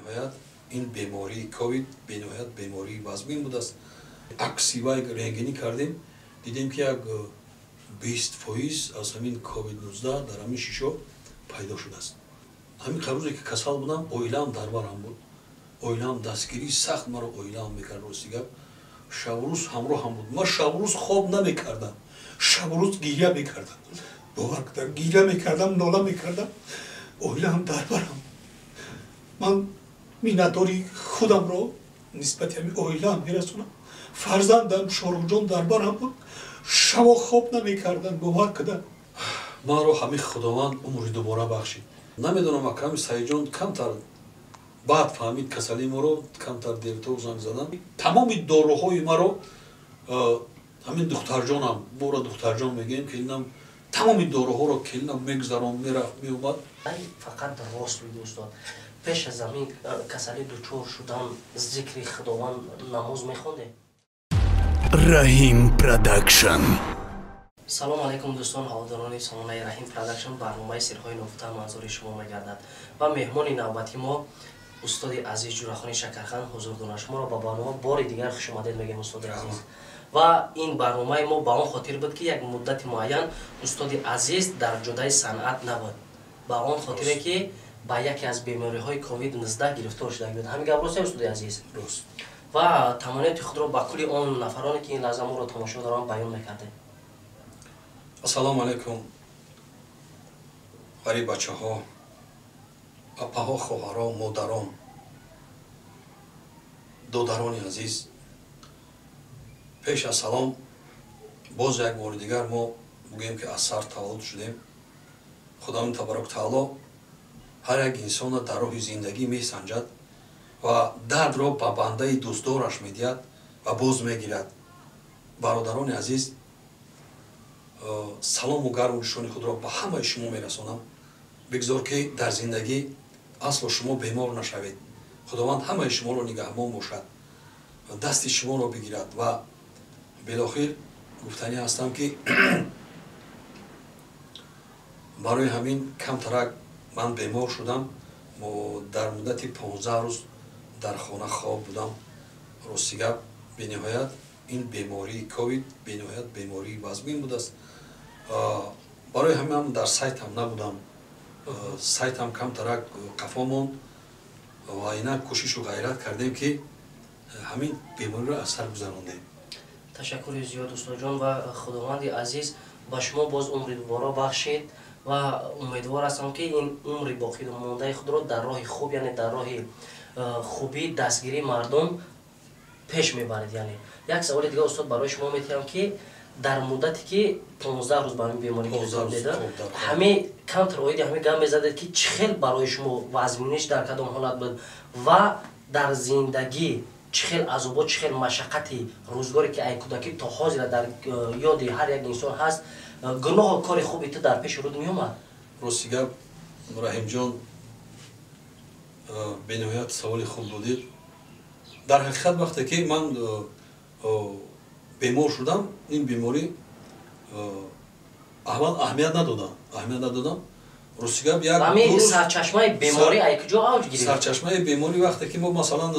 Бениҳоят ин бемории ковид бениҳоят бемории вазмин будааст. Акси вай рентгенӣ кардем, дидем, ки як 20% аз ҳамин ковид-19 дар ҳамин шишо пайдо шудааст. Ҳамин рӯзе ки касал будам, оилаам дар барам буд. Оилаам дастгирии сахт маро оилаам мекард. Рости гап, шабу рӯз ҳамроҳам буд. Ман шабу рӯз хоб намекардам, шабу рӯз гиря мекардам. Бовар кунед, гиря мекардам, нола мекардам. Оилаам дар барам. Ман миннатдори худамро нисбати ҳамин оилаам мерасонам. Фарзандам Шоруҳҷон дар барам буд, шабо хоб намекардам, бовар кунед. Маро ҳамин Худованд умри дубора бахшид. Намедонам, акрами Саидҷон камтар баъд фаҳмид касалии моро, камтар дертов занг задан. Тамоми доруҳои маро ҳамин духтарҷонам, моро духтарҷон мегӯем, келинам, тамоми доруҳоро келинам мегузарон, мерафт, меомад. Фақат рост буд, устод, пеш аз ҳамин касалӣ дучор шудан зикри Худованд, намоз мехондем? Раҳим Продакшн. Салом алайкум, дӯстон, ҳаводорони сомонаи Раҳим Продакшн. Барномаи «Сирҳои нуфта» манзури шумо мегардад ва меҳмони навбати мо устоди азиз Ҷурахони Шакархан ҳузур доранд. Шуморо ба барнома бори дигар хушомадед мегӯем, устоди азиз. Ва ин барномаи мо ба он хотир буд, ки як муддати муайян устоди азиз дар ҷодаи санъат набуд, ба он хотире ки ба яке аз бемориҳои ковид-19 гирифтор шуда буд. Ҳамин гап рост, устоди азиз? Рост. Ва таманниёти худро ба кулли он нафароне, ки ин лаҳза моро тамошо доранд, баён мекардем. Ассалому алайкум, ғариб бачаҳо, апаҳо, хоҳаро, модарон, додарони азиз. Пеш аз салом боз як бори дигар мо бигӯем, ки аз сар таваллуд шудем. Худованд табараку таоло ҳар як инсонро дар роҳи зиндагӣ месанҷад ва дардро ба бандаи дӯстдораш медиҳад ва боз мегирад. Бародарони азиз, салому гарму ҷӯшони худро ба ҳамаи шумо мерасонам. Бигзор, ки дар зиндагӣ асло шумо бемор нашавед. Худованд ҳамаи шуморо нигаҳбон бошад, дасти шуморо бигирад. Ва билохир гуфтанӣ ҳастам, ки барои ҳамин камтарак ман бемор шудам. Дар муддати 15 рӯз дар хона хоб будам. Рости гап, бениҳоят ин бемории ковид бениҳоят бемории вазмин будааст. Барои ҳамин дар сайтам набудам, сайтам камтарак қафо монд ва инак кӯшишу ғайрат кардем, ки ҳамин бемориро аз сар гузарондем. Ташаккури зиёд, устодҷон, ва Худованди азиз ба шумо боз умри дубора бахшид ва умедвор ҳастам, ки ин умри боқимондаи худро дар роҳи хуб, яъне дар роҳи хубӣ, дастгирии мардум пеш мебаред. Яъне як саволи дигар, устод, барои шумо метиҳам, ки дар муддате ки 15 рӯз ба ҳамин беморӣ гирифтор будед, ҳамин камтар оиди ҳамин гап мезадед, ки чӣ хел барои шумо вазминиш, дар кадом ҳолат буд ва дар зиндагӣ чӣ хел азобот, чӣ хел машаққати рӯзгоре, ки ай кӯдакӣ то ҳозира дар ёди ҳар як инсон ҳаст, гуноҳу кори хуби ту дар пеши руд меомад? Рости гап, Раҳимҷон, бениҳоят саволи хуб додед. Дар ҳақиқат, вақте ки ман бемор шудам, ин беморӣ аввал аҳамият надодам, аҳамият надодам. Рости гап, як сарчашмаи беморӣ ай куҷо авҷ гирифт? Сарчашмаи беморӣ вақте ки мо, масалан,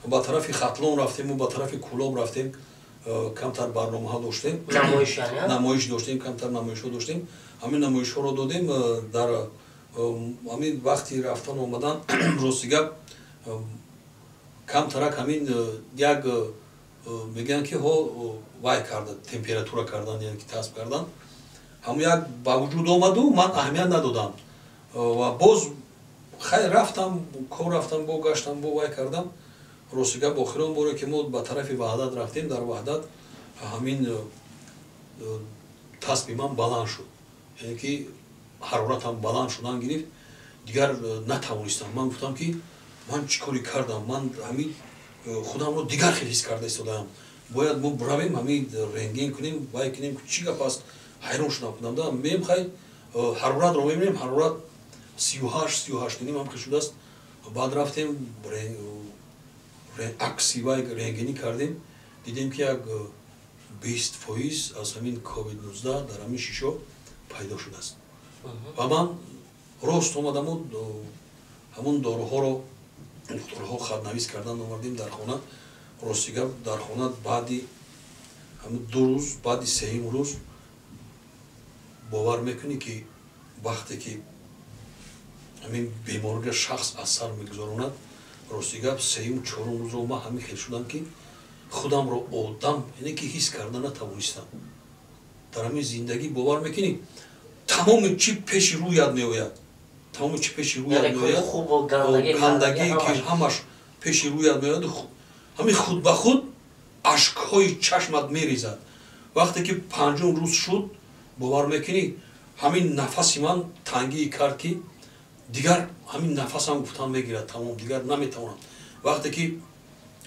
ба тарафи Хатлон рафтему ба тарафи Кӯлоб рафтем, камтар барномаҳо доштем, намоиш доштем, камтар намоишҳо доштем. Ҳамин намоишҳоро додем. Дар ҳамин вақти рафтан омадан, рости гап, камтарак ҳамин як мегӯянд, ки ҳо вай карда, температура кардан, яъне ки тасб кардан, ҳамун як ба вуҷуд омаду ман аҳамият надодам ва боз хайр рафтам, кор рафтам, бо гаштам, бо вай кардам. Рости гап, охирон боре ки мо ба тарафи Ваҳдат рафтем, дар Ваҳдат ҳамин тасби ман баланд шуд, яъне ки ҳароратам баланд шудан гирифт. Дигар натавонистам. Ман гуфтам, ки ман чӣ коре кардам? Ман ҳамин худамро дигар хел ҳис карда истодаам. Бояд мо биравем, ҳамин рентген кунем, вай кунем, чӣ гап аст? Ҳайрон шудам худам да. Мем, хай, ҳароратро мебинем, ҳарорат 38, 38.5 ҳам хел шудааст. Баъд рафтем, акси вай рентгенӣ кардем, дидем, ки як 20% аз ҳамин ковид-19 дар ҳамин шишо пайдо шудааст. Ва ман рост омадаму ҳамун доруҳоро Духтурҳо хатнавис кардан, овардем дар хона. Рости гап, дар хона баъди 2 рӯз, баъди сеюм рӯз, бовар мекунӣ, ки вақте ки ҳамин бемориро шахс аз сар мегузаронад, рости гап, сеюм, чорум рӯзро ман ҳамин хел шудам, ки худамро одам, яъне ки ҳис карда натавонистам. Дар ҳамин зиндагӣ, бовар мекунӣ, тамоми чӣ пеши рӯят меояд, тамоми чӣ пеши рӯят меояд, гандагӣ ки ҳамаш пеши рӯят меояд, ҳамин худ ба худ ашкҳои чашмат мерезад. Вақте ки панҷум рӯз шуд, бовар мекунӣ, ҳамин нафаси ман тангӣ кард, ки дигар ҳамин нафасам гуфтан мегирад, тамом, дигар наметавонам. Вақте ки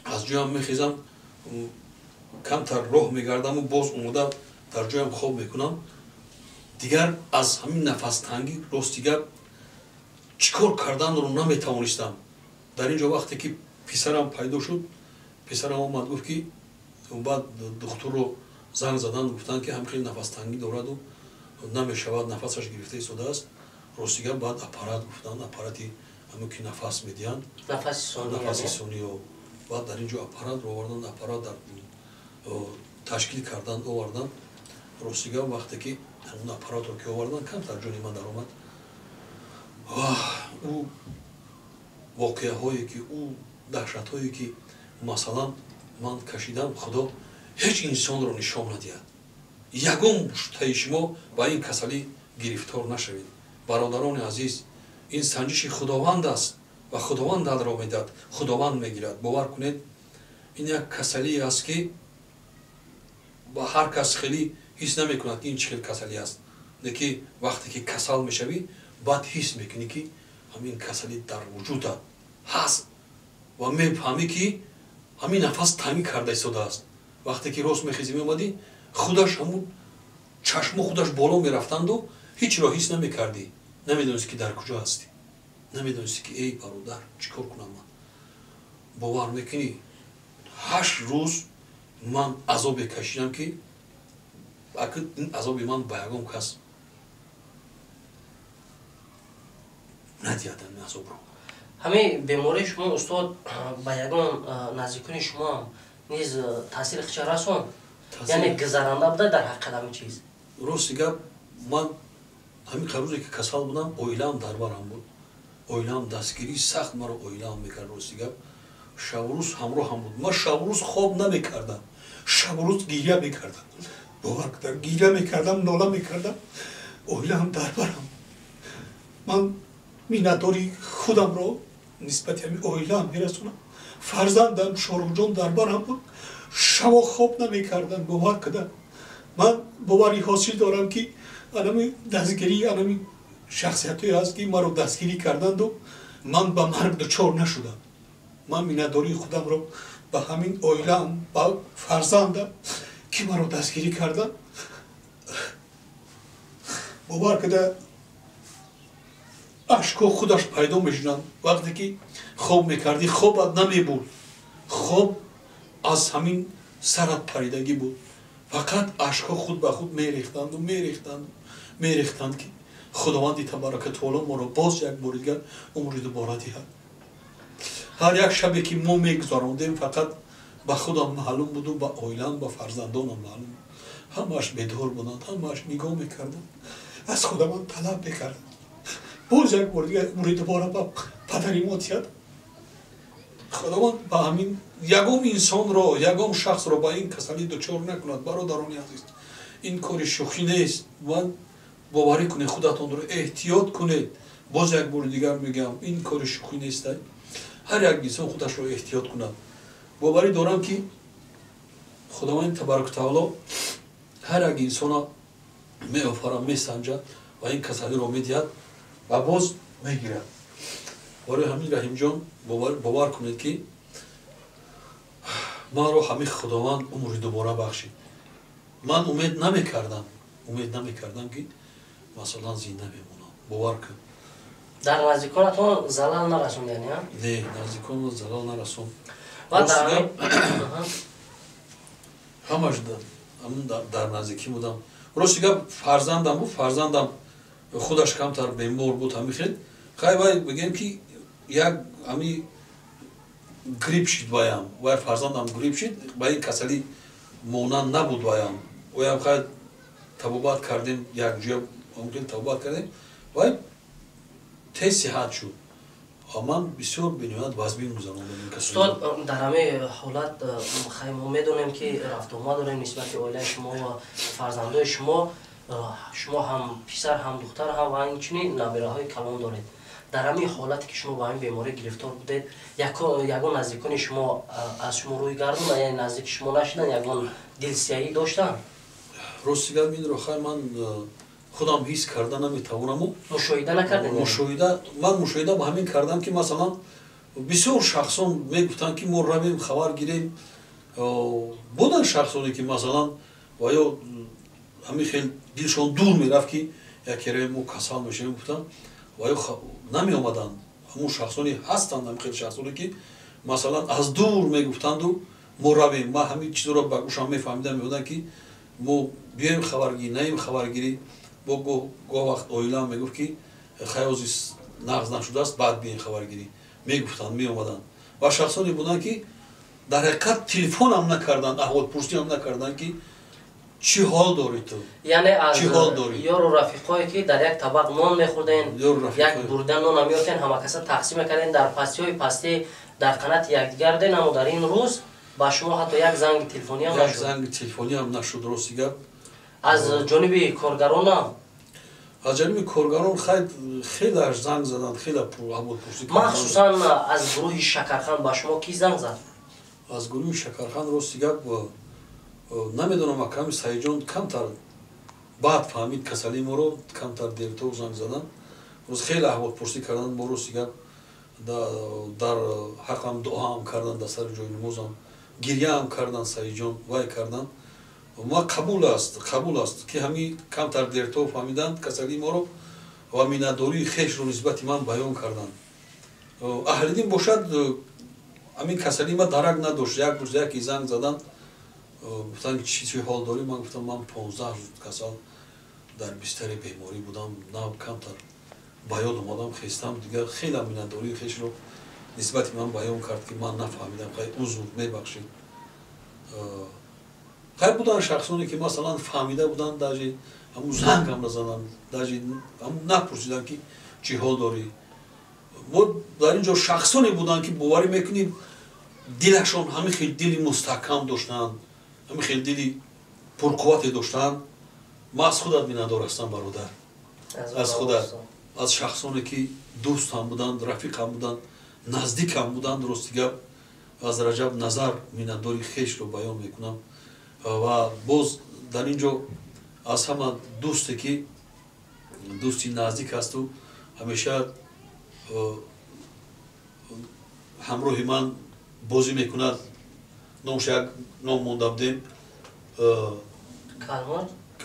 аз ҷоям мехезам, камтар роҳ мегардаму боз омода дар ҷоям хоб мекунам, дигар аз ҳамин нафастангӣ, рости гап, чӣ кор карданро наметавонистам. Дар ин ҷо вақте ки писарам пайдо шуд, писарам омад, гуфт, ки баъд духтурро занг заданд, гуфтанд, ки ҳам хеле нафастангӣ дораду намешавад, нафасаш гирифта истодааст. Рости гап, баъд аппарат гуфтанд, аппарати ҳамон ки нафас медиҳанд, нафаси суниё. Баъд дар ин ҷо аппаратро оварданд, аппарат дар ташкил карданд, оварданд. Рости гап, вақте ки ҳамон аппаратро ки оварданд, камтар ҷони ман даромад. Ӯ воқеаҳое ки, ӯ даҳшатҳое ки масалан ман кашидам, Худо ҳеҷ инсонро нишон надиҳад. Ягон таи шумо ба ин касалӣ гирифтор нашавед. Бародарони азиз, ин санҷиши Худованд аст ва Худованд дадро медиҳад, Худованд мегирад. Бовар кунед, ин як касалие аст, ки ба ҳар кас хеле ҳис намекунад, ки ин чӣ хел касалӣ аст. Леки вақте ки касал мешавӣ, баъд ҳис мекунӣ, ки ҳамин касалӣ дар вуҷудат ҳаст ва мефаҳмӣ, ки ҳамин нафас тангӣ карда истодааст. Вақте ки рост мехезӣ, меомадӣ, худаш ҳамун чашмо худаш боло мерафтанду ҳечро ҳис намекардӣ, намедонисти, ки дар куҷо ҳастӣ, намедонисти, ки эй бародар, чӣ кор кунам ман. Бовар мекунӣ, 8 рӯз ман азобе кашидам, ки ин азоби ман ба ягон кас надиҳад ҳамин азобро. Ҳамин бемории шумо, устод, ба ягон наздикони шумоам низ таъсири хича расон, яъне гузаранда буда дар ҳақиқат ҳамин чиз? Рости гап, ман ҳамин рӯзе ки касал будам, оилаам дар барам буд, оилаам дастгирии сахт маро оилаам мекард. Рости гап, шабу рӯз ҳамроҳам буд. Ман шабу рӯз хоб намекардам, шабу рӯз гиря мекардам, бовар кунам, гиря мекардам, нола мекардам, оилаам дар барам. Ман миннатдори худамро нисбати ҳамин оилаам мерасонам. Фарзандам Шоруҳҷон дар барам буд, шабо хоб намекардам, бовар кунам. Ман боварӣ ҳосил дорам, ки анами дастгирии анами шахсиятҳое ҳаст, ки маро дастгирӣ карданду ман ба марг дучор нашудам. Ман миннатдории худамро ба ҳамин оилаам, ба фарзандам, ки маро дастгирӣ карданд. Бовар куда, ашкҳо худаш пайдо мешуданд. Вақте ки хоб мекардӣ, хобат намебурд, хоб аз ҳамин сарат паридагӣ буд, фақат ашкҳо худ ба худ мерехтанду мерехтанду мерехтанд, ки Худованди табарака таоло моро боз як бори дигар умри дубора диҳад. Ҳар як шабе ки мо мегузарондем, фақат ба худам маълум буду ба оилам, ба фарзандонам маълум. Ҳамааш бедор буданд, ҳамааш нигоҳ мекарданд, аз Худованд талаб мекарданд, боз як бори дигар умри дубора ба падари мо диҳад Худованд. Ба ҳамин ягон инсонро, ягон шахсро ба ин касалӣ дучор накунад. Бародарони азиз, ин кори шӯхӣ нест. Ман боварӣ кунед, худатонро эҳтиёт кунед. Боз як бори дигар мегӯям, ин кори шӯхӣ нест, ҳар як инсон худашро эҳтиёт кунад. Боварӣ дорам, ки Худованди табараку таоло ҳар як инсона меофарад, месанҷад ва ин касалиро медиҳад ва боз мегирад. Барои ҳамин, Раҳимҷон, бовар кунед, ки маро ҳамин Худованд умри дубора бахшид. Ман умед намекардам, умед намекардам, ки масалан зинда мемонам, бовар кун. Дар наздиконатон залал нарасонд, яъне? Не, наздиконро залал нарасон. Ҳамаш дар наздикӣ будам. Рости гап, фарзандам буд, фарзандам худаш камтар бемор буд, ҳамин хел. Хай, вай бигем, ки як ҳами грипп шид ваям, вай фарзандам грипп шид, ба ин касалӣ монанд набуд ваям. Оям хай табобат кардем, якҷоя мумкин табобат кардем, вай тез сиҳат шуд. Ман бисёр бениҳоят вазмин гузарондам. Устод, дар ҳамин ҳолат хай мо медонем, ки рафтуомад дорем нисбати оилаи шумо ва фарзандои шумо. Шумо ҳам писар, ҳам духтар, ҳам ва инчунин набираҳои калон доред. Дар ҳамин ҳолате ки шумо ба ҳамин беморӣ гирифтор будед, ягон наздикони шумо аз шумо рӯй гардонанд, яъне наздики шумо нашуданд, ягон дилсияҳӣ доштанд? Рости гап, инро хай ман худам ҳис карда наметавонаму. Мушоҳида накардед? Мушоҳида, ман мушоҳида ба ҳамин кардам, ки масалан бисёр шахсон мегуфтанд, ки мо равем, хабар гирем. Буданд шахсоне, ки масалан ва ё ҳамин хел дилшон дур мерафт, ки яке равем, мо касал мешавем, гуфтанд, ва ё намеомаданд. Ҳамун шахсоне ҳастанд, ҳамин хел шахсоне, ки масалан аз дур мегуфтанду мо равем. Ман ҳамин чизро ба гӯшам мефаҳмидам, меомаданд, ки мо биёем хабаргирӣ, наем хабаргирӣ. Бо гоҳ вақт оилаам мегуфт, ки хай ҳози нағз нашудааст, баъд биёем хабаргирӣ. Мегуфтанд, меомаданд. Ва шахсоне буданд, ки дар ҳақиқат телефонам накарданд, аҳволпурсиам накарданд, ки чӣ ҳол дорӣ ту. Яъне аз ёру рафиқое, ки дар як табақ нон мехӯрден, як бурда нона меёфтен, ҳамакаса тақсим мекарден, дар пастиҳои пастӣ дар қанати якдигар буден, аммо дар ин рӯз ба шумо ҳатто як занги телефониам нашуд? Як занги телефониам нашуд, рости гап. Аз ҷониби коргаронам? Аз ҷониби коргарон хай хелеаш занг заданд, хеле аҳволпурсӣ. Махсусан аз гурӯҳи Шакархан ба шумо кӣ занг зад? Аз гурӯҳи Шакархан, рости гап, намедонам, аками Саидҷон камтар баъд фаҳмид касалии моро, камтар дертор занг заданд. Рӯз хеле аҳволпурсӣ карданд мо, рости гап, дар ҳаққам дуоам карданд, дар сари ҷои намозам гиряам карданд, Саидҷон вай карданд. Ма қабул аст, қабул аст, ки ҳамин камтар дертор фаҳмиданд касалии моро ва миннатдории хешро нисбати ман баён карданд. Аҳлиддин бошад, ҳамин касалии ма дарак надошт. Як рӯз яке занг заданд, гуфтанд, чӣ ҳол дорӣ? Ман гуфтам, ман 15 рӯз касал дар бистари беморӣ будам, на камтар ба ёд омадам, хестам. Дигар хеле миннатдории хешро нисбати ман баён кард, ки ман нафаҳмидам, хай узр, мебахшед. Хай буданд шахсоне, ки масалан фаҳмида буданд, даже ҳамун зангам назаданд, даже напурсиданд, ки чӣ ҳол дорӣ. Мо дар ин ҷо шахсоне буданд, ки боварӣ мекунем, дилашон ҳамин хел дили мустаҳкам доштанд, ҳамин хел дили пурқуввате доштанд. Ман аз худат миннатдор ҳастам, бародар, аз худат, аз шахсоне, ки дӯстам буданд, рафиқам буданд, наздикам буданд. Рости гап, аз Раҷаб Назар миннатдори хешро баён мекунам. Ва боз дар ин ҷо аз ҳама дӯсте, ки дӯсти наздик ҳасту ҳамеша ҳамроҳи ман бозӣ мекунад, номш як ном монда будем,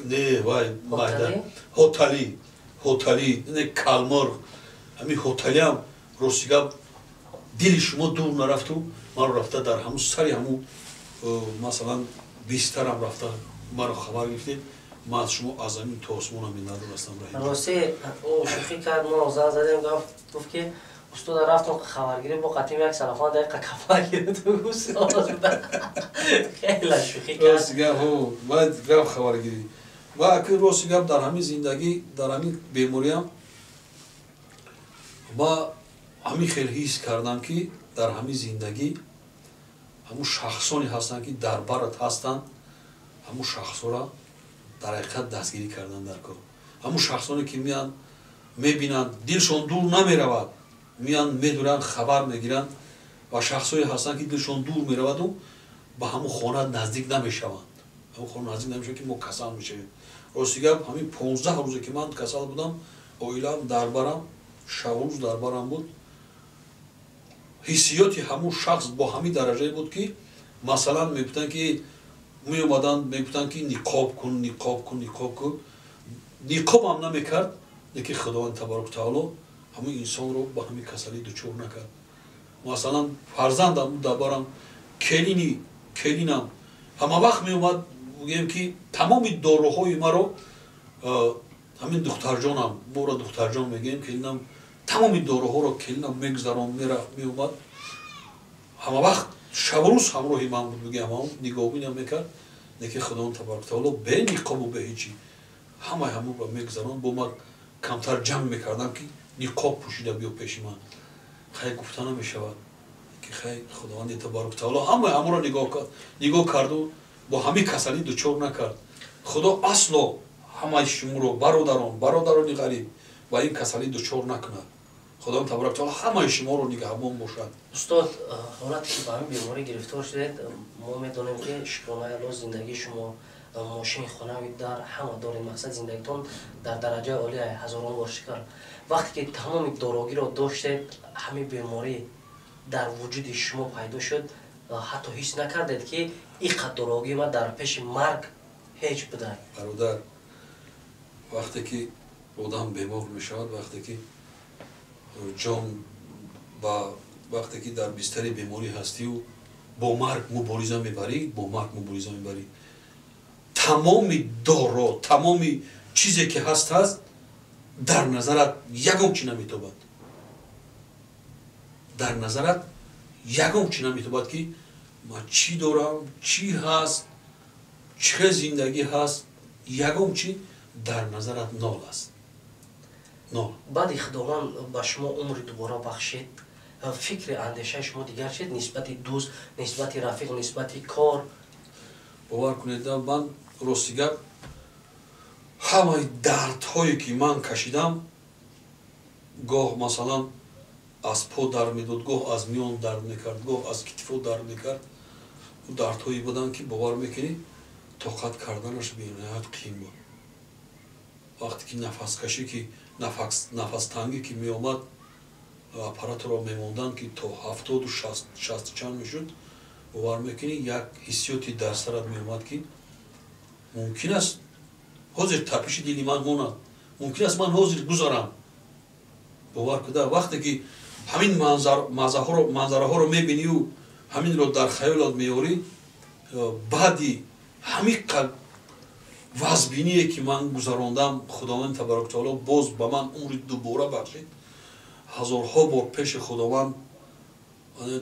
не, вай майда, Ҳоталӣ, Ҳоталӣ, не, Калмор. Ҳамин Ҳоталиам, рости гап, дили шумо дур нарафту маро рафта дар ҳамун сари ҳамун масалан бистарам рафта маро хабар гирифтед. Ман аз шумо аз ҳамин то осмонам миннатдор ҳастам. Рости, ӯ шӯхӣ кард, мо занг задем, гуфт, ки устода рафтам хабаргирӣ, бо қатим як салафон дақиқа кафа гирифт, хеле шӯхӣ кард. Рости гап, баъд гап хабаргирӣ ва аки, рости гап, дар ҳамин зиндагӣ, дар ҳамин бемориам ма ҳамин хел ҳис кардам, ки дар ҳамин зиндагӣ ҳамун шахсоне ҳастанд, ки дар барат ҳастанд, ҳамун шахсора дар ҳақиқат дастгирӣ кардан дар кор. Ҳамун шахсоне, ки меянд, мебинанд, дилшон дур намеравад, меянд, медуранд, хабар мегиранд. Ва шахсое ҳастанд, ки дилшон дур мераваду ба ҳамун хона наздик намешаванд, ҳамун хона наздик намешаванд, ки мо касал мешавем. Рости гап, ҳамин 15 рӯзе, ки ман касал будам, оилаам дар барам, шабу рӯз дар барам буд. Ҳиссиёти ҳамун шахс бо ҳамин дараҷае буд, ки масалан мегуфтанд, ки меомаданд, мегуфтанд, ки ниқоб кун, ниқоб кун, ниқоб кун, ниқобам намекард. Лекин Худованд табараку таоло ҳамун инсонро ба ҳамин касалӣ дучор накард. Масалан, фарзандам буд дар барам, келини келинам ҳама вақт меомад, гӯем, ки тамоми доруҳои маро ҳамин духтарҷонам, моро духтарҷон мегӯем, келинам тамоми доруҳоро келинам мегузарон, мерафт, меомад. Ҳама вақт шабу рӯз ҳамроҳи ман буд, бигӯям, ҳамон нигоҳбинам мекард. Лекин Худованд табараку таоло бе ниқобу бе ҳечи ҳамаи ҳамонро мегузаронд. Бо ман камтар ҷанг мекардам, ки ниқоб пӯшида биё пеши ман. Хай, гуфта намешавад, ки хай, Худованди табараку таоло ҳамаи ҳамонро нигоҳ карду бо ҳамин касалӣ дучор накард. Худо асло ҳамаи шуморо, бародарон, бародарони ғариб, ба ин касалӣ дучор накунад. Худованд табараку таоло ҳамаи шуморо нигаҳбон бошад. Устод, ҳолате ки ба ҳамин беморӣ гирифтор шудед, мо медонем, ки, шукронаи Алло, зиндагии шумо, мошин, хонави, дар ҳама доред, мақсад, зиндагитон дар дараҷаи олия, ҳазорон бор шукр. Вақте ки тамоми дорогиро доштед, ҳамин беморӣ дар вуҷуди шумо пайдо шуд, ҳатто ҳис накардед, ки ин қад дорогии ман дар пеши марг ҳеҷ буда? Бародар, вақте ки одам бемор мешавад, вақте ки ҷон ба, вақте ки дар бистари беморӣ ҳастию бо марг мубориза мебарӣ, бо марг мубориза мебарӣ, тамоми доро, тамоми чизе ки ҳаст, дар назарат ягон чӣ наметобад, дар назарат ягон чӣ наметобад, ки ман чӣ дорам, чӣ ҳаст, чӣ зиндагӣ ҳаст, ягон чӣ дар назарат нол аст, нол. Баъди Худованд ба шумо умри дубора бахшид, фикри андешаи шумо дигар шид нисбати дӯст, нисбати рафиқ, нисбати кор? Бовар кунед, ман, рости гап, ҳамаи дардҳое ки ман кашидам, гоҳ, масалан, аз по дард медод, гоҳ аз миён дард мекард, гоҳ аз китфо дард мекард. Ӯ дардҳое буданд, ки, бовар мекунӣ, тоқат карданаш бениҳоят қиин буд. Вақте ки нафаскашӣ, ки нафастангӣ ки меомад, аппараторо мемонданд, ки то 70-у 60 чанд мешуд, бовар мекунӣ, як ҳиссиёти дар сарат меомад, ки мумкин аст ҳозир тапиши дили ман монад, мумкин аст ман ҳозир гузарам. Бовар куда, вақте ки ҳамин манзараҳоро мебинию ҳаминро дар хаёлот меорӣ, баъди ҳамин вазбиние ки ман гузарондам, Худованди табараку таоло боз ба ман умри дубора бахшид. Ҳазорҳо бор пеши Худованд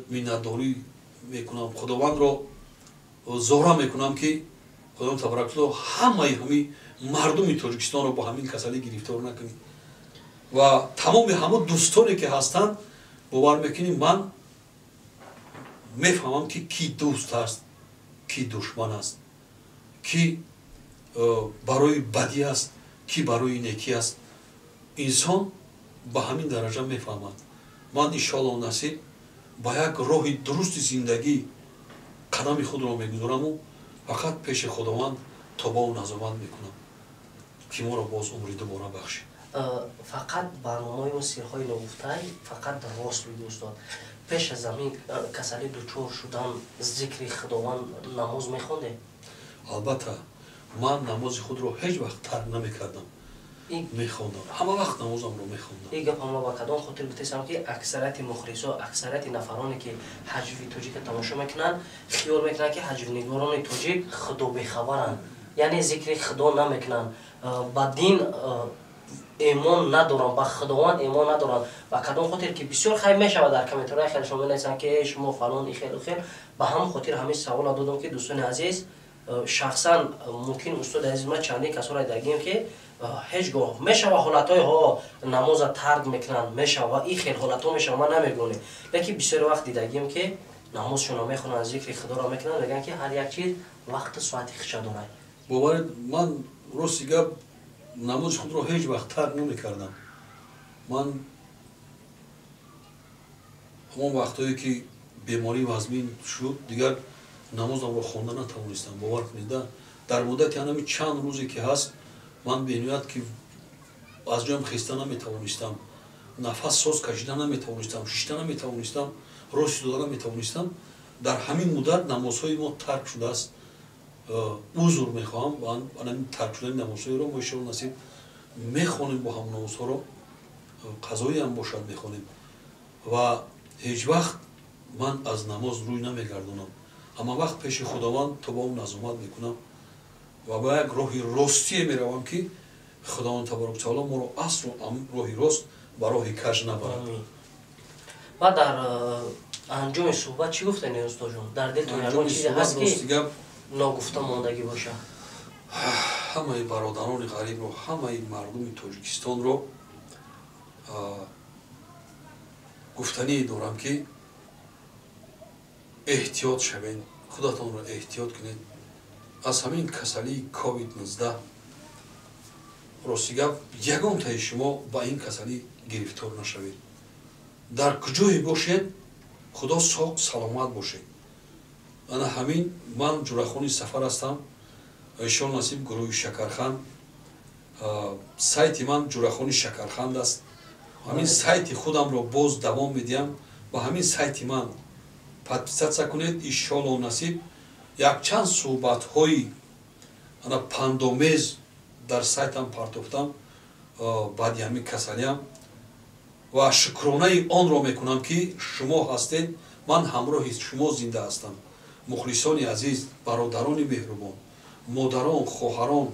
миннатдорӣ мекунам, Худовандро зора мекунам, ки Худованд табараку таоло ҳамаи ҳамин мардуми Тоҷикистонро бо ҳамин касалӣ гирифтор накунӣ ва тамоми ҳамон дӯстоне ки ҳастанд. Бовар мекунӣ, ман мефаҳмам, ки кӣ дӯст аст, кӣ душман аст, кӣ барои бадӣ аст, кӣ барои некӣ аст. Инсон ба ҳамин дараҷа мефаҳмад. Ман, иншоалло насиб, ба як роҳи дурусти зиндагӣ қадами худро мегузораму фақат пеши Худованд тобаву назомат мекунам, ки моро боз умри дубора бахшид. Фақат барномаи мо «Сирҳои ногуфтай» фақат рост бигӯ, устод, пеш аз ҳамин касалӣ дучор шудан зикри Худованд, намоз мехондед? Албатта, ман намози худро ҳеҷ вақт тарк намекардам, мехондам, ҳама вақт намозамро мехондам. Ин гапа ма ба кадом хотир гуфтесам, ки аксарияти мухлисо, аксарияти нафароне ки ҳаҷви тоҷика тамошо мекунанд, хиёл мекунанд, ки ҳаҷвнигорони тоҷик худобехабаранд, яъне зикри Худо намекунанд, ба дин эмон надоранд, ба Худованд эмон надоранд. Ба кадом хотир ки бисёр хайр мешавад, дар комментарияи хеле шумо менависанд, ки шумо фалон, ихел, хел. Ба ҳамон хотир ҳамин савола додам, ки дӯстони азиз, шахсан мумкин, устоди азиз, ман чандин касоро дагим, ки ҳеҷ гоҳ мешава ҳолатҳои ҳо намоза тарк мекунанд, мешава ин хел ҳолатҳо мешава, ман намегӯнем, лекин бисёри вақт дидагим, ки намозшонро мехонанд, зикри Худоро мекунанд. Мегӯянд, ки ҳар як чиз вақту соати хиша дорад. Боваред, ман, рости гап, намози худро ҳеҷ вақт тарк намекардам. Ман ҳамон вақтҳое ки беморӣ вазмин шуд, дигар намозамро хонда натавонистам. Бовар кунед, дар муддати ҳанами чанд рӯзе ки ҳаст, ман бениҳоят ки аз ҷоям хеста наметавонистам, нафас соз кашида наметавонистам, шишта наметавонистам, рост истода наметавонистам. Дар ҳамин муддат намозҳои мо тарк шудааст. Узр мехоҳам, анами тарк шудани намозҳоеро мо, иншоалло насиб, мехонем, бо ҳамон намозҳоро қазоиам бошад мехонем. Ва ҳеҷ вақт ман аз намоз рӯй намегардонам, ҳама вақт пеши Худованд тобаву назомат мекунам ва ба як роҳи ростие меравам, ки Худованд табараку таоло моро аслу роҳи рост ба роҳи каж набарад. Ва дар Анҷоми суҳбат чӣ гуфтани, устодҷон? Дар дилтон ягон чизе ҳаст, ки ногуфта мондагӣ боша? Ҳамаи бародарони ғарибро, ҳамаи мардуми Тоҷикистонро гуфтанӣ дорам, ки эҳтиёт шавед, худатонро эҳтиёт кунед аз ҳамин касалии ковид-19. Рости гап, ягонтаи шумо ба ин касалӣ гирифтор нашавед. Дар куҷое бошед, Худо соқ саломат бошед. Ана ҳамин, ман Ҷурахони Сафар ҳастам, иншоалло насиб, гурӯҳи Шакархан. Сайти ман Ҷурахони Шакарханд аст. Ҳамин сайти худамро боз давом медиҳам. Ба ҳамин сайти ман подписаться кунед. Иншоалло насиб, якчанд суҳбатҳои ана пандомез дар сайтам партофтам баъди ҳамин касалиам ва шукронаи онро мекунам, ки шумо ҳастед, ман ҳамроҳи шумо зинда ҳастам. Мухлисони азиз, бародарони меҳрубон, модарон, хоҳарон,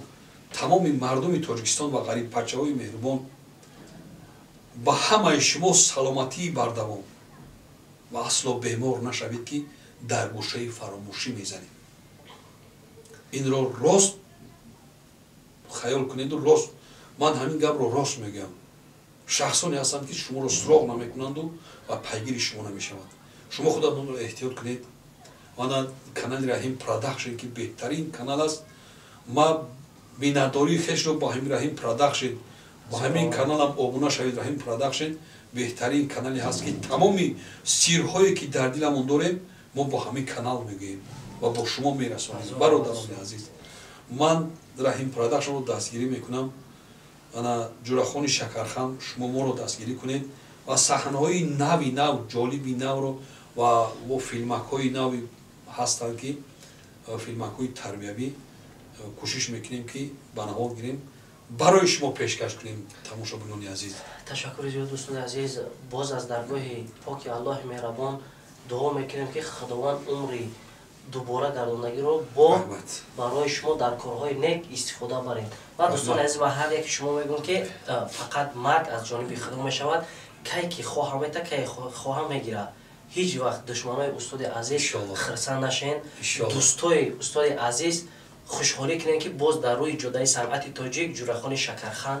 тамоми мардуми Тоҷикистон ва ғарибпачаҳои меҳрубон, ба ҳамаи шумо саломатии бардавом ва асло бемор нашавед, ки дар гӯшаи фаромӯшӣ мезанед. Инро рост хаёл кунеду рост, ман ҳамин гапро рост мегӯям. Шахсоне ҳастанд, ки шуморо суроғ намекунанду ва пайгири шумо намешаванд. Шумо худатонро эҳтиёт кунед. Мана канали Раҳим Продакшн, ки беҳтарин канал аст. Ма миннатдории хешро ба ҳамин Раҳим Продакшн, ба ҳамин каналам обуна шавед. Раҳим Продакшн беҳтарин канале ҳаст, ки тамоми сирҳое, ки дар диламон дорем, мо бо ҳамин канал мегӯем ва бо шумо мерасонем. Бародарони азиз, ман Раҳим Продакшнро дастгирӣ мекунам. Ана Ҷурахони Шакархан, шумо моро дастгирӣ кунед ва саҳнаҳои нави нав, ҷолиби навро ва филмакҳои нави ҳастанд, ки филмакҳои тарбиявӣ кӯшиш мекунем, ки ба навор гирем, барои шумо пешкаш кунем, тамошобинони азиз. Ташаккури зиёд, дӯстони азиз. Боз аз даргоҳи поки Аллоҳи меҳрабон дуо мекунем, ки Худованд умри дубора гардондагиро бо барои шумо дар корҳои нек истифода баред. Ва, дӯстони азиз, ба ҳар яке шумо мегӯм, ки фақат марг аз ҷониби Худо мешавад. Кай ки хоҳа мета, кай хоҳа мегирад. Ҳеҷ вақт душманои устоди азиз хирсанд нашен. Дӯстои устоди азиз хушҳолӣ кунем, ки боз дар рӯи ҷодаи санъати тоҷик Ҷурахони Шакархан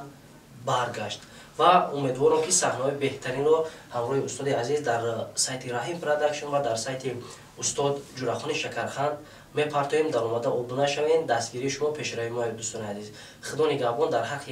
баргашт. Ва умедворам, ки саҳнаҳои беҳтаринро ҳамроҳи устоди азиз дар сайти Раҳим Продакшн ва дар сайти устод Ҷурахони Шакархан мепартоем. Даромада обуна шавем. Дастгирии шумо пешравии мо, дӯстони азиз. Худо нигаҳбон дар ҳаққи.